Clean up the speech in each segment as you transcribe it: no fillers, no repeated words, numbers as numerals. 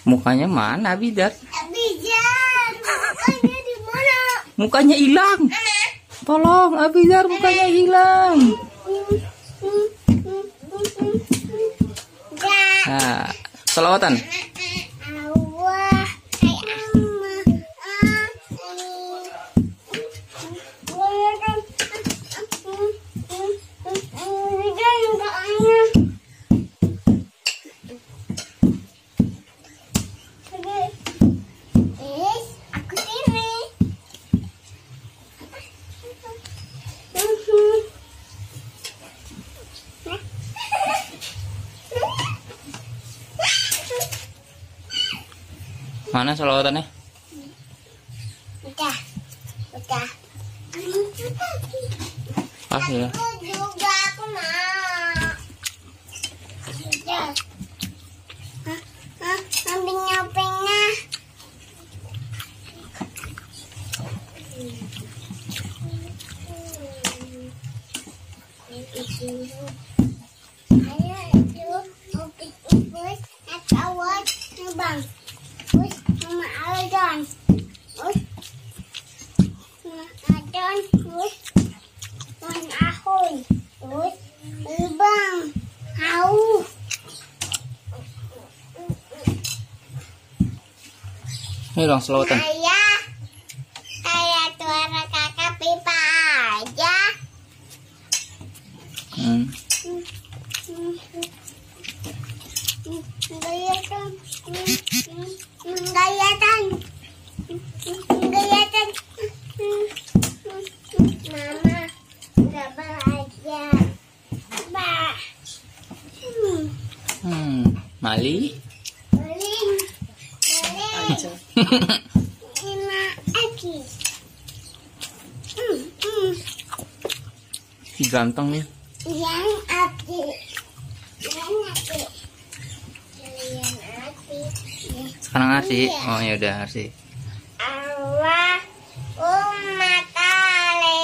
Mukanya mana, Abidar? Abidar, mukanya di mana? Mukanya hilang. Tolong, Abidar, mukanya hilang. Nah, selawatan. Mana selawatannya? Udah. Ah ya. Aku juga aku mau. Udah. Ambil nyopengnya. Ayo itu ubus atau bang. Mama Adon, Wan Ahoy, Bang, Hau. Ini dong selawatan. Kayak suara kakak pipa aja. Gayatan. Mama nggak belajar. Mali. Lima lagi. Ganteng nih. Yang api. Sekarang Arsi. Oh ya udah Arsi. Allah umatale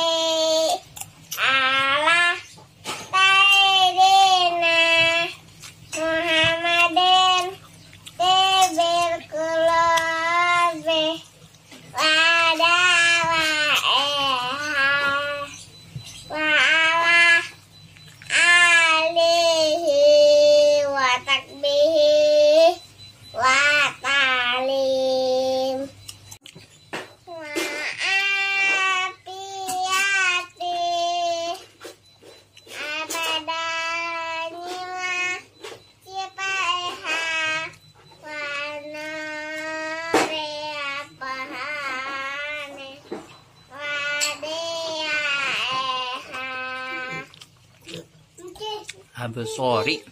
Allah Sayyidina Muhammadin Tibil Kulabi Wadawa wa ala alihi wa takbihi wa talim wa apiati abadanyima cipaiha wa nore apahane wa diaeha. Habis sorry.